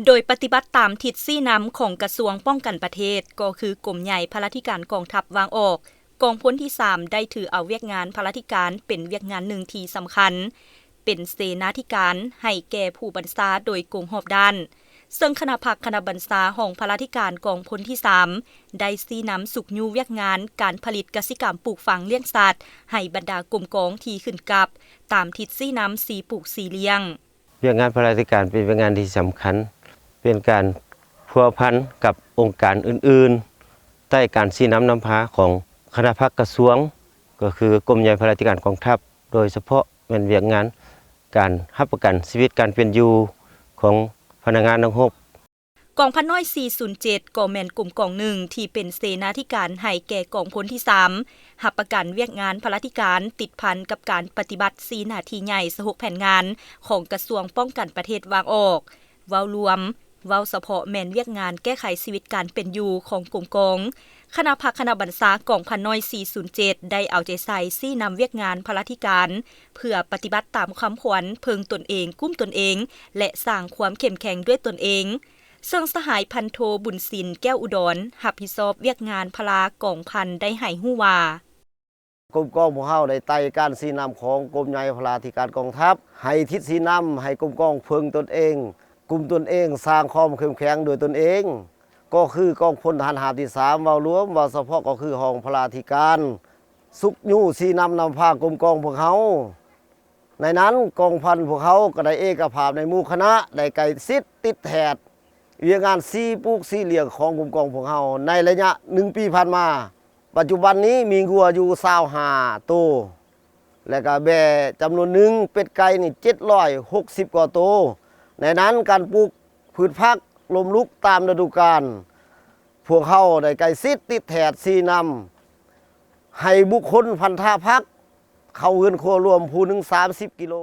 ໂດຍປະຕິບັດຕາມທິດຊີ້ນຳຂອງກະຊວງປ້ອງກັນປະເທດ, ກໍຄືກົມໃຫຍ່ພະລາທິການກອງທັບວາງອອກ, ກອງພົນທີສາມໄດ້ຖືເອົາວຽກງານພະລາທິການເປັນວຽກງານໜຶ່ງທີ່ສຳຄັນ, ເປັນເສນາທິການໃຫ້ແກ່ຜູ້ບັນຊາໂດຍກົງຮອບດ້ານ, ເຊິ່ງຄະນະພັກຄະນະບັນຊາຫ້ອງພະລາທິການກອງພົນທີສາມ ໄດ້ຊີ້ນຳຊຸກຍູ້ວຽກງານການຜະລິດກະສິກຳປູກຝັງລ້ຽງສັດ ໃຫ້ບັນດາກົມກອງທີ່ຂຶ້ນກັບ ຕາມທິດຊີ້ນຳ ສີ່ປູກສີ່ລ້ຽງ. ວຽກງານພະລາທິການເປັນວຽກງານທີ່ສຳຄັນ, ເປັນການພົວພັນກັບອົງການອື່ນໆ ໃຕ້ການຊີ້ນຳນຳພາຂອງຄະນະພັກກະຊວງ, ກໍຄືກົມໃຫຍ່ພະລາທິການກອງທັບ, ໂດຍສະເພາະແມ່ນວຽກງານການຮັບປະກັນຊີວິດການເປັນຢູ່ຂອງພະນັກງານນັກຮົບ. ກອງພັນນ້ອຍສີ່ສູນເຈັດ ກໍແມ່ນກົມກອງໜຶ່ງທີ່ເປັນເສນາທິການໃຫ້ແກ່ກອງພົນທີສາມ ຮັບປະກັນວຽກງານພະລາທິການຕິດພັນກັບການປະຕິບັດສີ່ໜ້າທີ່ໃຫຍ່ ຊາວຫົກແຜນງານຂອງກະຊວງປ້ອງກັນປະເທດວາງອອກ. ເວົ້າລວມ, ເວົ້າສະເພາະແມ່ນວຽກງານແກ້ໄຂຊີວິດການເປັນຢູ່ຂອງກົມກອງ. ຄະນະພັກຄະນະບັນຊາກອງພັນນ້ອຍສີ່ສູນເຈັດ ໄດ້ເອົາໃຈໃສ່ຊີ້ນຳວຽກງານພະລາທິການ ເພື່ອປະຕິບັດຕາມຄຳຂວັນເພິ່ງຕົນເອງ, ກຸ້ມຕົນເອງ ແລະ ສ້າງຄວາມເຂັ້ມແຂງດ້ວຍຕົນເອງ. ເຊິ່ງສະຫາຍພັນໂທ ບຸນສິນ ແກ້ວອຸດອນ ຮັບຜິດຊອບວຽກງານພະລາກອງພັນ ໄດ້ໃຫ້ຮູ້ວ່າ ກົມກອງພວກເຮົາໄດ້ໄຕ່ການຊີ້ນຳຂອງກົມໃຫຍ່ພະລາທິການກອງທັບ ໃຫ້ທິດຊີ້ນຳໃຫ້ກົມກອງເພິ່ງຕົນເອງ, ກຸ້ມຕົນເອງ, ສ້າງຄວາມເຂັ້ມແຂງດ້ວຍຕົນເອງ, ກໍຄືກອງພົນທະຫານຮາບທີສາມ ເວົ້າລວມ, ເວົ້າສະເພາະກໍຄືຫ້ອງພະລາທິການ ຊຸກຍູ້ຊີ້ນຳນຳພາກົມກອງພວກເຮົາ. ໃນນັ້ນກອງພັນພວກເຮົາກໍໄດ້ເອກະພາບໃນໝູ່ຄະນະ, ໄດ້ໃກ້ຊິດຕິດແທດວຽກງານສີ່ປູກສີ່ລ້ຽງຂອງກົມກອງພວກເຮົາໃນໄລຍະໜຶ່ງປີຜ່ານມາ. ປັດຈຸບັນນີ້ມີງົວຢູ່ຊາວຫ້າໂຕ ແລະກະແບ້ຈຳນວນໜຶ່ງ, ເປັດໄກ່ນີ້ເຈັດຮ້ອຍຫົກສິບກວ່າໂຕ. ໃນນັ້ນການປູກພືດຜັກລົ້ມລຸກຕາມລະດູການ, ພວກເຮົາໄດ້ໃກ້ຊິດຕິດແທດຊີ້ນຳໃຫ້ບຸກຄົນພັນທະພັກເຂົ້າເຮືອນຄົວລວມຜູ້ໜຶ່ງສາມສິບກິໂລ.